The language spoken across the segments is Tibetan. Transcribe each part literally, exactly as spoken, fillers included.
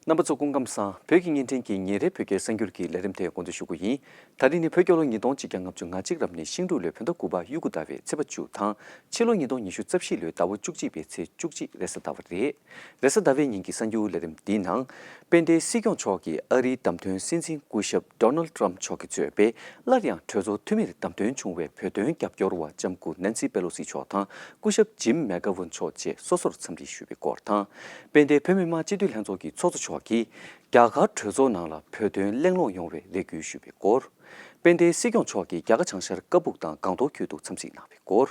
རྣམ་པ་ཚོ་སྐུ་ཁམས་བཟང་། བོད་ཀྱི་བརྙན་འཕྲིན་གྱི་ཉིན་རེའི་བོད་སྐད་གསར་འགྱུར་གྱི་ལས་རིམ་དེ་འགོ་འཛུགས་ཞུ་གི་ཡིན། ད་རིང་ནི་བོད་རྒྱལ་ལོ་ཉིས་སྟོང་གཅིག་བརྒྱ་ལྔ་བཅུ་ང་གཅིག་རབ་གནས་ཤིང་འབྲུག་ལོའི་བོད་ཟླ་དགུ་པ་དབྱུག་གུ་ཟླ་བའི་ཚེས་པ་བཅུ་དང་། ཕྱི་ལོ་ཉིས་སྟོང་ཉི་ཤུ་རྩ་བཞི་ལོའི་ཟླ་བ་བཅུ་གཅིག་པའི་ཚེས་བཅུ་གཅིག་རེས་གཟའ་ཟླ་བ་རེད། རེས་གཟའ་ཟླ་བའི་ཉིན་གྱི་གསར་འགྱུར་ལས་རིམ་འདིའི་ནང་། དཔལ་ལྡན་སྲིད་སྐྱོང་མཆོག་གིས་ཨ་རིའི་བདམས་ཐོན་སྲིད་འཛིན་སྐུ་ཞབས་ཌོ་ནལ་ཊམ་མཆོག་གིས་གཙོས་པའི་སླར་ཡང་གྲོས་ཚོགས་འཐུས་མིར་བདམས་ཐོན་བྱུང་བའི་བོད་དོན་རྒྱབ་སྐྱོར་བ་ལྕམ་སྐུ་ནན་སི་པེ་ལོ་སི་མཆོག་དང་སྐུ་ཞབས་ཇིམ་མེག་གྷ་ཝུན་མཆོག་བཅས་སོ་སོར་འཚམས་འདྲི་ཞུས་པའི་སྐོར་དང་། དཔལ་ལྡན་བོད་མི་མང་སྤྱི་འཐུས་ལྷན་ཚོགས་ཀྱི་ཚོགས་གཙོ་མཆོག་གིས་རྒྱ་གར་གྲོས་ཚོགས་ནང་ལ་བོད་དོན་གླེང་སློང་ཡོང་བའི་རེ་སྐུལ་ཞུས་པའི་སྐོར། དཔལ་ལྡན་སྲིད་སྐྱོང་མཆོག་གིས་རྒྱ་གར་བྱང་ཤར་ཀ་སྦུག་དང་སྒང་ཏོག་ཁུལ་དུ་འཚམས་གཟིགས་གནང་བའི་སྐོར།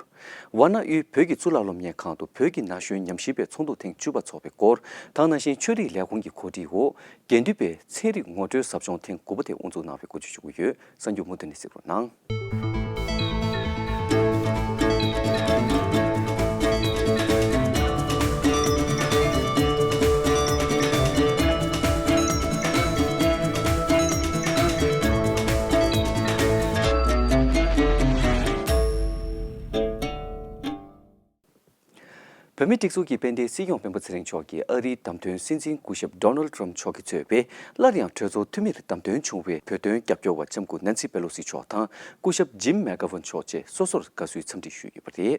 ཝཱ་ཎ་དབུས་བོད་ཀྱི་གཙུག་ལག་སློབ་གཉེར་ཁང་དུ་བོད་ཀྱི་ན་གཞོན་ཉམས་ཞིབ་པའི་ཚོགས་འདུ་ཐེངས་བཅུ་པ་འཚོགས་པའི་སྐོར། དེ་ནང་བཞིན་ཆོས་རིག་ལས་ཁུངས་ཀྱི་གོ་སྒྲིག་འོག་དགེ་འདུན་པའི་ཚན་རིག་ངོ་སྤྲོད་ཟབ་སྦྱོང་ཐེངས་དགུ་པ་དེ་དབུ་འཛུགས་གནང་བའི་སྐོར་བརྗོད་ཞུ་གི་ཡོད། གསར་འགྱུར་མུ་མཐུད་ནས་གཟིགས་རོགས་གནང་། བོད་མིའི་སྒྲིག་འཛུགས་ཀྱི་དཔལ་ལྡན་སྲིད་སྐྱོང་སྤེན་པ་ཚེ་རིང་མཆོག་གིས་ཨ་རིའི་བདམས་ཐོན་སྲིད་འཛིན་སྐུ་ཞབས་ཌོ་ནལ་ཊམ་མཆོག་གིས་གཙོས་པའི་སླར་ཡང་གྲོས་ཚོགས་འཐུས་མིར་བདམས་ཐོན་བྱུང་བའི་བོད་དོན་རྒྱབ་སྐྱོར་བ་ལྕམ་སྐུ་ནན་སི་པེ་ལོ་སི་མཆོག་དང་སྐུ་ཞབས་ཇིམ་མེག་གྷ་ཝུན་མཆོག་བཅས་སོ་སོར་དགའ་བསུའི་འཚམས་འདྲི་ཞུས་ཡོད་པ་རེད།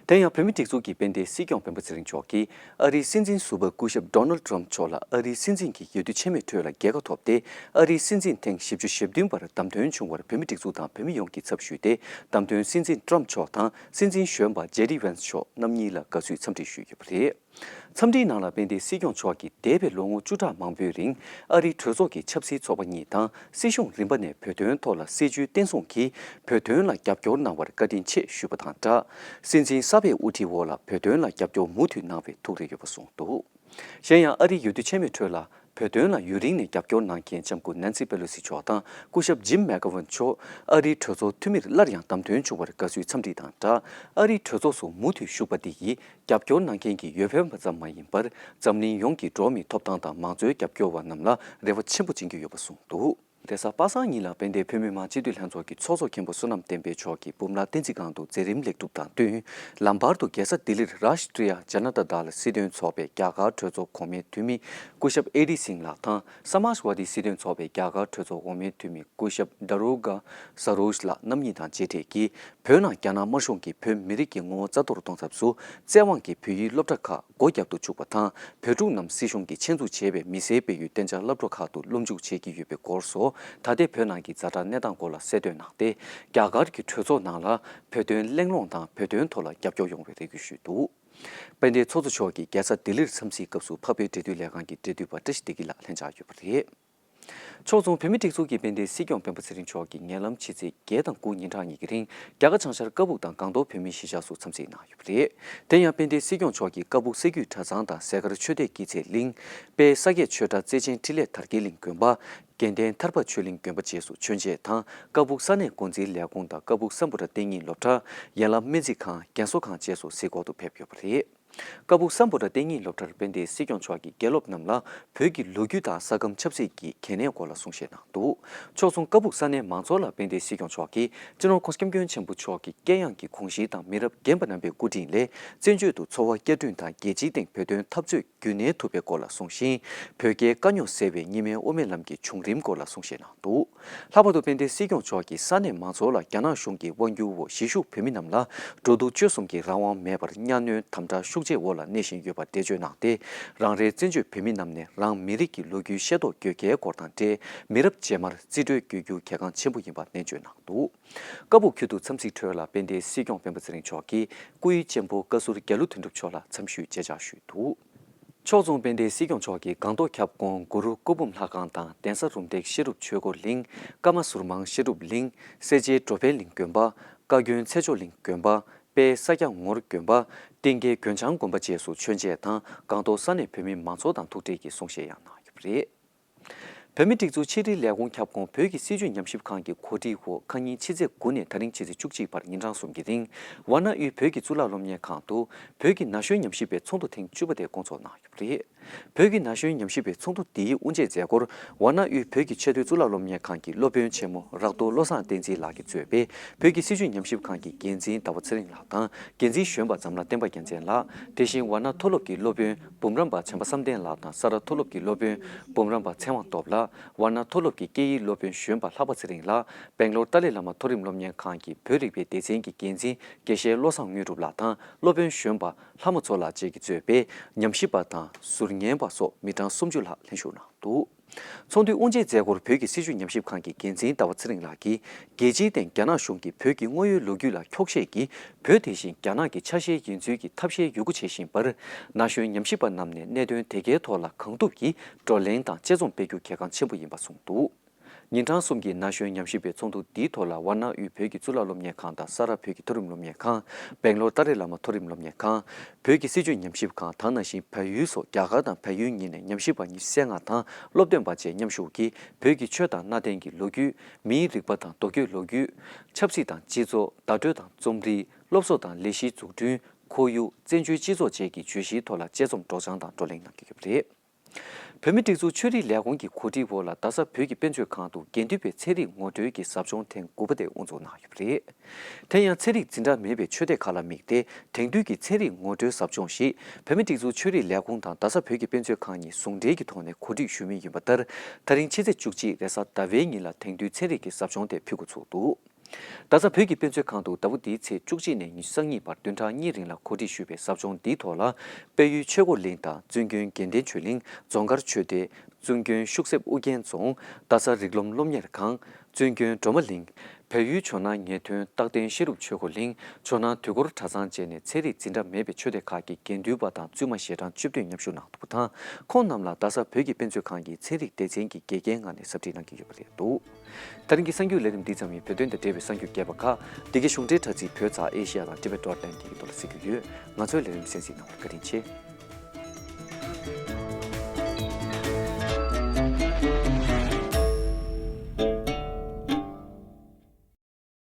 དེ་ཡང་བོད་མིའི་སྒྲིག་འཛུགས་ཀྱི་དཔལ་ལྡན་སྲིད་སྐྱོང་སྤེན་པ་ཚེ་རིང་མཆོག་གིས་ཨ་རིའི་སྲིད་འཛིན་ཟུར་པ་སྐུ་ཞབས་ཌོ་ནལ་ཊམ་མཆོག་ལ་ཨ་རིའི་སྲིད་འཛིན་གྱི་འོས་བསྡུ་ཆེན་མོའི་ཁྲོད་ལ་རྒྱལ་ཁ་ཐོབ་སྟེ་ཨ་རིའི་སྲིད་འཛིན་ཐེངས་བཞི་བཅུ་ཞེ་བདུན་པར་བདམས་ཐོན་བྱུང་བར་བོད་མིའི་སྒྲིག་འཛུགས་དང་བོད་མི་ཡོངས་ཀྱི་ཚབ་ཞུས་ཏེ་བདམས་ཐོན་སྲིད་འཛིན་ཊམ་མཆོག་དང་། སྲིད་འཛིན་གཞོན་པ་ཇེ་ཌི་ཝན་སི་མཆོག་རྣམ་གཉིས་ལ་དགའ་བསུའི་འཚམས་འདྲི་ཞུས་ཡོད་པ་རེད། འཚམས་འདྲིའི་ནང་ལ་དཔལ་ལྡན་སྲིད་སྐྱོང་མཆོག་གིས་འདས་པའི་ལོ་ངོ་བཅུ་ཕྲག་མང་པོའི་རིང་ཨ་རིའི་གྲོས་ཚོགས་ཀྱི་ཆབ་སྲིད་ཚོགས་པ་གཉིས་དང་སྲིད་གཞུང་རིམ་པ་ནས་བོད་དོན་ཐོག་ལ་སྲིད་བྱུས་བརྟན་སྲུང་གིས་བོད་དོན་ལ་རྒྱབ་སྐྱོར་གནང་བར་བཀའ་དྲིན་ཆེ་ཞུས་པ་དང་སྦྲགས། སྲིད་འཛིན་གསར་པའི་དབུ་ཁྲིད་འོག་ལ་བོད་དོན་ལ་རྒྱབ་སྐྱོར་མུ་མཐུད་གནང་བའི་ཐུགས་རེ་ཡོད་པ་གསུངས་འདུག་གཞན་ཡང་ཨ་རིའི་འོས་བསྡུ་ཆེན་མོའི་ཁྲོད་ལ། བོད་དོན་ལ་ཡུན་རིང་ནས་རྒྱབ་སྐྱོར་གནང་མཁན་ལྕམ་སྐུ་ནན་སི་པེ་ལོ་སི་མཆོག་དང་སྐུ་ཞབས་ཇིམ་མེག་གྷ་ཝུན་མཆོག་ཨ་རིའི་གྲོས་ཚོགས་འཐུས་མིར་སླར་ཡང་བདམས་ཐོན་བྱུང་བར་དགའ་བསུའི་འཚམས་འདྲི་དང་སྦྲགས། ཨ་རིའི་གྲོས་ཚོགས་སུ་མུ་མཐུད་བཞུགས་པ་འདི་ཡིས་རྒྱབ་སྐྱོར་གནང་མཁན་གྱི་འོས་འཕེན་པ་ཙམ་མ་ཡིན་པར་འཛམ་གླིང་ཡོངས་ཀྱི་འགྲོ་བ་མིའི་ཐོབ་ཐང་དང་མང་གཙོའི་རྒྱབ་སྐྱོར་བ་རྣམས་ལ་རེ་བ་ཆེན་པོ་བྱིན་གྱི་ཡོད་པ་གསུངས་འདུག་རེས་གཟའ་པ་སངས་ཉིན་ལ་དཔལ་ལྡན་བོད་མི་མང་སྤྱི་འཐུས་ལྷན་ཚོགས་ཀྱི་ཚོགས་གཙོ་མཁན་པོ་བསོད་ནམས་བསྟན་འཕེལ་མཆོག་གིས་འབུམ་ལ་བསྟན་འཛིན་སྒང་དུ་མཛད་རིམ་ལེགས་གྲུབ་དང་བསྟུན། ལམ་བར་དུ་རྒྱལ་ས་ལྡི་ལིར་རཱཤ་ཏྲི་ཡ་ཇ་ན་ཏ་དལ་སྲིད་དོན་ཚོགས་པའི་རྒྱ་གར་གྲོས་ཚོགས་གོང་མའི་འཐུས་མི་སྐུ་ཞབས་ཨེ་ཌི་སིང་ལགས་དང་། ས་མཱཇ་ཝ་དི་སྲིད་དོན་ཚོགས་པའི་རྒྱ་གར་གྲོས་ཚོགས་འོག་མའི་འཐུས་མི་སྐུ་ཞབས་ཌ་རུ་ག་ས་རུཇ་ལགས་རྣམ་གཉིས་དང་མཇལ་འཕྲད་ཀྱིས། བོད་ནང་རྒྱ་ནག་དམར་གཞུང་གིས་བོད་མི་རིགས་ཀྱི་ངོ་བོ་རྩ་གཏོར་གཏོང་ཐབས་སུ། བཙན་དབང་གིས་བོད་ཡིག་སློབ་གྲྭ་ཁག་སྒོ་བརྒྱབ་ཏུ་བཅུག་པ་དང་། བོད་ཕྲུག་རྣམས་སྲིད་གཞུང་གིས་ཆེད་འཛུགས་བྱས་པའི་མི་སེར་སྤེལ་ཡུལ་གཏན་འཇགས་སློབ་གྲྭ་ཁག་ཏུ་སློབ་འཇུག་བྱེད་ཀྱི་ཡོད་པའི་སྐོར་སོགས། ད་ལྟའི་བོད་ནང་གི་ཛ་དྲག་གནས་སྟངས་སྐོར་ལ་གསལ་སྟོན་གནང་སྟེ། རྒྱ་གར་གྱི་གྲོས་ཚོགས་ནང་ལ་བོད་དོན་གླེང་སློང་དང་བོད་དོན་ཐོག་ལ་རྒྱབ་སྐྱོར་ཡོང་བའི་རེ་སྐུལ་ཞུས་འདུག་དཔལ་ལྡན་ཚོགས་གཙོ་མཆོག་གིས་རྒྱལ་ས་ལྡི་ལིར་འཚམས་གཟིགས་སྐབས་སུ་འཕགས་བོད་འབྲེལ་མཐུད་ལས་ཁང་གི་འབྲེལ་མཐུད་པ་བཀྲ་ཤིས་བདེ་སྐྱིད་ལགས་ལྷན་བཅར་ཡོད་པ་རེད། ཕྱོགས་མཚུངས་བོད་མིའི་སྒྲིག་འཛུགས་ཀྱི་དཔལ་ལྡན་སྲིད་སྐྱོང་སྤེན་པ་ཚེ་རིང་མཆོག་གིས་ཉེ་ལམ་ཕྱི་ཚེས་བརྒྱད་དང་དགུ་ཉིན་གྲངས་གཉིས་ཀྱི་རིང་རྒྱ་གར་བྱང་ཤར་ཀ་སྦུག་དང་སྒང་ཏོག་བོད་མིའི་གཞིས་ཆགས་སུ་འཚམས་གཟིགས་གནང་ཡོད་པ་རེད། དེ་ཡང་དཔལ་ལྡན་སྲིད་སྐྱོང་མཆོག་གིས་ཀ་སྦུག་ས་རྒྱུད་གྲྭ་ཚང་དང་ཟས་དཀར་ཆོས་སྡེ་དཀྱིལ་ཚལ་གླིང་། དཔལ་ས་སྐྱའི་ཆོས་གྲྭ་བརྩེ་ཆེན་འཕྲིན་ལས་དར་རྒྱས་གླིང་དགོན་པ། དགེ་ལྡན་ཐར་པ་ཆོས་གླིང་དགོན་པ་བཅས་སུ་མཆོད་མཇལ་དང་ཀ་སྦུག་ས་གནས་འགོ་འཛིན་ལས་ཁུངས་དང་ཀ་སྦུག་སམ་བྷོ་ཊ་གཏན་ཉིན་སློབ་གྲྭ། ཡན་ལག་སྨན་རྩིས་ཁང་། རྒན་གསོ་ཁང་བཅས་སུ་གཟིགས་སྐོར་དུ་ཕེབས་ཡོད་པ་རེད། ཀ་སྦུག་སམ་བྷོ་ཊ་གཏན་ཉིན་སློབ་གྲྭར་དཔལ་ལྡན་སྲིད་སྐྱོང་མཆོག་གིས་དགེ་སློབ་རྣམས་ལ་བོད་ཀྱི་ལོ་རྒྱུས་དང་ས་ཁམས་ཆབ་སྲིད་ཀྱི་གལ་གནད་སྐོར་ལ་གསུང་བཤད་གནང་འདུག་ཕྱོགས་མཚུངས་ཀ་སྦུག་ས་གནས་མང་ཚོགས་ལ་དཔལ་ལྡན་སྲིད་སྐྱོང་མཆོག་གིས་སྤྱི་ནོར་༸གོང་ས་༸སྐྱབས་མགོན་ཆེན་པོ་མཆོག་གི་དཀྱེལ་ཡངས་ཀྱི་དགོངས་གཞི་དང་མི་རབས་རྒན་པ་རྣམ་པའི་སྐུ་དྲིན་ལས་བཙན་བྱོལ་དུ་འཚོ་བ་བསྐྱར་སྐྲུན་དང་རྒྱལ་སྤྱིའི་སྟེང་བོད་དོན་འཐབ་རྩོད་རྒྱུན་གནས་ཐུབ་པའི་སྐོར་ལ་གསུངས་ཤིང་། བོད་རྒྱའི་དཀའ་རྙོག་སེལ་བའི་གཉིས་སྨན་དབུ་མའི་ལམ་གྱི་བྱུང་རིམ་སྐོར་ལ་གསུང་བཤད་གནང་འདུག་ལྷག་པར་དུ་དཔལ་ལྡན་སྲིད་སྐྱོང་མཆོག་གིས་ས་གནས་མང་ཚོགས་ལ་རྒྱ་ནག་གཞུང་གི་དབང་སྒྱུར་འོག་གཞིས་བཞུགས་བོད་མི་རྣམས་ལ་འགྲོ་འདུག་སྤྱོད་གསུམ་གྱི་རང་དབང་མེད་པར་གཉའ་གནོན་དམ་དྲག་ཤུགས་ཆེ་འོག་ལ་གནས་བཞིན་ཡོད་པར་འགྲེལ་བརྗོད་གནང་སྟེ། རང་རེའི་བཙན་བྱོལ་བོད་མི་རྣམས་ནས་རང་མི་རིགས་ཀྱི་ལོ་རྒྱུས་ཤེས་རྟོགས་དགོས་གལ་སྐོར་དང་འབྲེལ་མི་རབས་རྗེས་མར་རྩིས་སྤྲོད་དགོས་རྒྱུ་གལ་འགངས་ཆེན་པོ་ཡིན་པ་ནན་བརྗོད་གནང་འདུག་ཀ་སྦུག་ཁུལ་དུ་འཚམས་གཟིགས་ཁྲོད་ལ་དཔལ་ལྡན་སྲིད་སྐྱོང་སྤེན་པ་ཚེ་རིང་མཆོག་གིས་སྐུའི་གཅེན་པོ་བཀའ་ཟུར་རྒྱ་ལོ་དོན་གྲུབ་མཆོག་ལ་འཚམས་ཞུའི་མཇལ་བཅར་ཞུས་འདུག་ཕྱོགས་མཚུངས་དཔལ་ལྡན་སྲིད་སྐྱོང་མཆོག་གིས་སྒང་ཏོག་ཁྱབ་ཁོངས་གུ་རུ་སྐུ་འབུམ་ལྷ་ཁང་དང་གདན་ས་རུམ་བཏེག་བཤད་སྒྲུབ་ཆོས་འཁོར་གླིང་། ཀརྨ་ཟུར་མང་བཤད་སྒྲུབ་གླིང་། སེར་བྱེས་འགྲོ་ཕན་གླིང་དགོན་པ། བཀའ་བཀྱོན་ཚེ་མཆོག་གླིང་དགོན་པ། དཔལ་ས་སྐྱ་ངོར་དགོན་པ། གཏིང་སྐྱེས་མགོན་བྱང་དགོན་པ་བཅས་སུ་མཆོད་མཇལ་དང་སྒང་ཏོག་ས་གནས་བོད་མི་མང་ཚོགས་དང་ཐུག་འཕྲད་ཀྱིས་གསུང་བཤད་ཡང་གནང་ཡོད་པ་རེད། བོད་མིའི་སྒྲིག་འཛུགས་ཆེད་སྒྲིག་ལས་ཁུངས་ཁྱབ་ཁོངས་བོད་ཀྱི་སྲིད་བྱུས་ཉམས་ཞིབ་ཁང་གི་གོ་སྒྲིག་འོག་ཁ་ཉིན་ཕྱི་ཚེས་དགུ་ནས་ད་རིང་ཕྱི་ཚེས་བཅུ་གཅིག་བར་ཉིན་གྲངས་གསུམ་གྱི་རིང་ཝཱ་ཎ་དབུས་བོད་ཀྱི་གཙུག་ལག་སློབ་གཉེར་ཁང་དུ་བོད་ཀྱི་ན་གཞོན་ཉམས་ཞིབ་པའི་ཚོགས་འདུ་ཐེངས་བཅུ་པ་དེ་སྐོང་ཚོགས་གནང་ཡོད་པ་རེད། བོད་ཀྱི་ན་གཞོན་ཉམས་ཞིབ་པའི་ཚོགས་འདུ་འདིའི་དབུ་འབྱེད་མཛད་སྒོར་ཝཱ་ཎ་དབུས་བོད་ཀྱི་ཆེས་མཐོའི་གཙུག་ལག་སློབ་གཉེར་ཁང་གི་སློབ་དཔོན་ཆེན་མོ་རག་རྡོར་བློ་བཟང་བསྟན་འཛིན་ལགས་ཀྱིས་གཙོས་པའི་བོད་ཀྱི་སྲིད་བྱུས་ཉམས་ཞིབ་ཁང་གི་འགན་འཛིན་ཟླ་བ་ཚེ་རིང་ལགས་དང་། འགན་འཛིན་གཞོན་པ་འཛམ་ལྷ་བསྟན་པ་རྒྱལ་མཚན་ལགས། དེ་བཞིན་ཝཱ་ཎ་མཐོ་སློབ་ཀྱི་སློབ་དཔོན་འབུམ་རམས་པ་བྱམས་པ་བསམ་གཏན་ལགས་དང་། ས་རཱ་མཐོ་སློབ་ཀྱི་སློབ་དཔོན་འབུམ་རམས་པ་ཚེ་དབང་སྟོབས་ལགས། ཝཱ་ཎ་མཐོ་སློབ་ཀྱི་སྐད་ཡིག་སློབ་དཔོན་གཞོན་པ་ལྷག་པ་ཚེ་རིང་ལགས། སྦེང་ལོར་ཏཱ་ལའི་བླ་མ་མཐོ་རིམ་སློབ་གཉེར་ཁང་གི་བོད་རིག་པའི་སྡེ་ཚན་གྱི་འགན་འཛིན་དགེ་བཤེས་བློ་བཟང་དངོས་གྲུབ་ལགས་དང་། སློབ་དཔོན་གཞོན་པ་ལྷ་མོ་མཚོ་ལགས་བཅས་ཀྱིས་གཙོས་པའི་ཉམས་ཞིབ་པ་དང་ཟུར་ཉན་པ་སོགས་མི་གྲངས་སུམ་ཅུ་ལྷག་ལྷན་ཞུགས་གནང་འདུག། ཚོགས་འདུའི་དབུ་འབྱེད་མཛད་སྒོར་བོད་ཀྱི་སྲིད་བྱུས་ཉམས་ཞིབ་ཁང་གི་འགན་འཛིན་ཟླ་བ་ཚེ་རིང་ལགས་ཀྱིས། རྒྱལ་སྤྱིའི་སྟེང་རྒྱ་ནག་གཞུང་གིས་བོད་ཀྱི་དངོས་ཡོད་ལོ་རྒྱུས་ལ་འཁྱོག་བཤད་ཀྱིས། བོད་དེ་བཞིན་རྒྱ་ནག་གི་ཆ་ཤས་ཡིན་ཚུལ་གྱི་ཐབས་ཤེས་ཡོད་རྒུ་བྱེད་བཞིན་པར། ན་གཞོན་ཉམས་ཞིབ་པ་རྣམས་ནས་གནད་དོན་དེ་གའི་ཐོག་ལ་གང་ཐུབ་ཀྱིས་བགྲོ་གླེང་དང་དཔྱད་རྩོམ་སྤེལ་རྒྱུ་གལ་འགངས་ཆེན་པོ་ཡིན་པ་གསུངས་འདུག། ཉིན་གྲངས་གསུམ་གྱི་ན་གཞོན་ཉམས་ཞིབ་པའི་ཚོགས་འདུ་འདིའི་ཐོག་ལ་ཝཱ་ཎ་དབུས་བོད་ཀྱི་གཙུག་ལག་སློབ་གཉེར་ཁང་དང་ས་རཱ་བོད་ཀྱི་མཐོ་རིམ་སློབ་གཉེར་ཁང་། སྦེང་ལོར་ཏཱ་ལའི་བླ་མ་མཐོ་རིམ་སློབ་གཉེར་ཁང་། བོད་ཀྱི་སྲིད་བྱུས་ཉམས་ཞིབ་ཁང་། ད་ནང་བཞིན་བལ་ཡུལ་སོགས་རྒྱ་གར་དང་བལ་ཡུལ་གཉིས་ནས་ཉམས་ཞིབ་པ་ཉི་ཤུ་རྩ་ལྔ་དང་སློབ་སྟོན་པ་བཅས་མཉམ་ཞུགས་ཀྱིས་བོད་ཀྱི་ཆོས་དང་གནའ་དེང་གི་ལོ་རྒྱུས། མིའི་རིག་པ་དང་མདོ་སྟོད་ལོ་རྒྱུས། ཆབ་སྲིད་དང་སྤྱི་ཚོགས། བརྡ་སྤྲོད་དང་རྩོམ་རིག། སློབ་གསོ་དང་ལས་གཞིའི་འཛུགས་སྐྲུན། ཁོར་ཡུག། བཙན་བྱོལ་སྤྱི་ཚོགས་བཅས་ཀྱི་བརྗོད་གཞིའི་ཐོག་ལ་དཔྱད་རྩོམ་སྒྲོག་སྦྱང་དང་བགྲོ་གླེང་གནང་གི་ཡོད་པ་རེད། བོད་མིའི་སྒྲིག་འཛུགས་ཆོས་རིག་ལས་ཁུངས་ཀྱི་གོ་སྒྲིག་འོག་ལ་རྡ་ས་བོད་ཀྱི་དཔེ་མཛོད་ཁང་དུ་དགེ་འདུན་པའི་ཚན་རིག་ངོ་སྤྲོད་ཀྱི་ཟབ་སྦྱོང་ཐེངས་དགུ་པ་དེ་དབུ་འཛུགས་གནང་ཡོད་པ་རེད། དེ་ཡང་ཚན་རིག་འཛིན་གྲྭ་མེད་པའི་ཆོས་སྡེ་ཁག་ལ་དམིགས་ཏེ་དེང་དུས་ཀྱི་ཚན་རིག་ངོ་སྤྲོད་ཟབ་སྦྱོང་ཞིག་བོད་མིའི་སྒྲིག་འཛུགས་ཆོས་རིག་ལས་ཁུངས་དང་རྡ་ས་བོད་ཀྱི་དཔེ་མཛོད་ཁང་གཉིས་ཟུང་འབྲེལ་གྱི་ཐོག་ནས་གོ་སྒྲིག་ཞུས་མུས་ཡིན་པ་ལྟར། ད་རིང་ཕྱི་ཚེས་བཅུ་གཅིག་རེས་གཟའ་ཟླ་བའི་ཉིན་ལ་དེང་དུས་ཚན་རིག་གི་ཟབ་སྦྱོང་དེ་ཕུལ་འགོ་ཚུགས་འདུག། རྡ་ས་བོད་ཀྱི་དཔེ་མཛོད་ཁང་དུ་ཟླ་བོ་འདིའི་ཚེས་བཅུ་གཅིག་ནས་ཉི་ཤུ་རྩ་གཉིས་བར་བདུན་ཕྲག་གཉིས་རིང་ལ་གོ་སྒྲིག་ཞུས་པའི་ཟབ་སྦྱོང་འདིའི་ཐོག་ལ། དཔལ་ཡུལ་ཆོས་འཁོར་གླིང་དང་བཙུན་དགོན་དགེ་ལྡན་ཆོས་གླིང་། རྫོང་དཀར་ཆོས་སྡེ། བཙུན་དགོན་ཤུག་གསེབ་ཨུ་རྒྱན་རྫོང་། རྡ་ས་རིགས་ལམ་སློབ་གཉེར་ཁང་། བཙུན་དགོན་སྒྲོལ་མ་གླིང་། བལ་ཡུལ་ཇོ་ནང་ངེས་དོན་རྟག་བརྟན་བཤད་སྒྲུབ་ཆོས་འཁོར་གླིང་། ཇོ་ནང་དུས་འཁོར་གྲྭ་ཚང་བཅས་ནས་ཚན་རིག་འཛིན་གྲྭ་མེད་པའི་ཆོས་སྡེ་ཁག་གི་དགེ་འདུན་པ་དང་བཙུན་མ་ཞལ་གྲངས་བཅུ་བདུན་མཉམ་ཞུགས་གནང་འདུག་པ་དང་། ཁོང་རྣམས་ལ་རྡ་ས་བོད་ཀྱི་དཔེ་མཛོད་ཁང་གི་ཚན་རིག་སྡེ་ཚན་གྱི་དགེ་རྒན་ངོས་ནས་ཟབ་ཁྲིད་གནང་གི་ཡོད་པ་རེད་འདུག། ད་རིང་གི་གསར་འགྱུར་ལས་རིམ་འདི་ཙམ་ཡིན། བོད་དོན་དང་འབྲེལ་བའི་གསར་འགྱུར་རྒྱས་པ་ཁག་འདི་གའི་གཞུང་འབྲེལ་དྲ་ཚིགས་བོད་ཚགས་ཨེ་ཤི་ཡ་དང་Tibet dot net་གི་ཐོག་ལ་གཟིགས་རྒྱུ་ཡོད། ང་ཚོའི་ལས་རིམ་གསན་གཟིགས་གནང་བར་བཀའ་དྲིན་ཆེ།